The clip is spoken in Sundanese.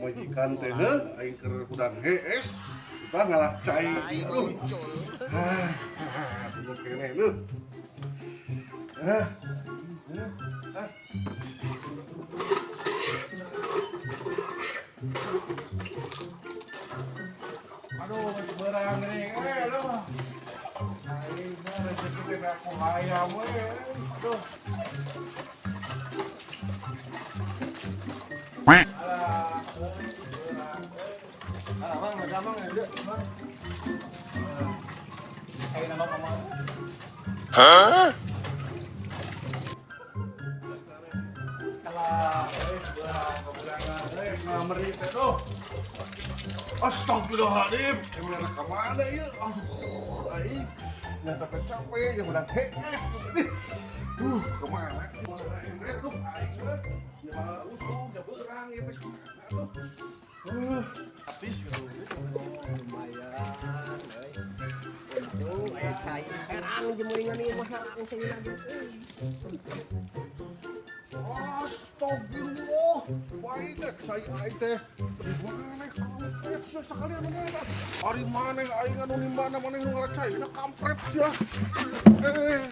Pamajikan teh heuh, aing keur hudang hees. Kita ngalah cai. Aduh. Ah, tunggu keneh leuh. Ah. Ah. Aduh, masih berang nih. Eh, aduh. Aing mah rezeki teh aku hayam we. Aduh. Alah, euy, beurang euy. Ah, Mang, ada Mang, ada, Mang. Kayak nama mama. Alah, euy, beurang keberangan euy, ngameri teh duh. Astagfirullahaladzim, emang ka mana ieu? Aduh, aing nggak capek-capek, ya udah hees tadi. Kemana sih? Mana aing teh? Duh, aing teh. Ya mah usum, ya beurang ieu teh. Kemana tuh? Habis gitu. Lumayan, euy. Untung aya cai. Herang jemuringan ieu mah herang cenah ge. Astagfirullah, baik cai aing teh. Di mana kampret sia sakalian mana? Ari maneh aing anu nimbana maneh nu ngala cai na kampret sia. Eh.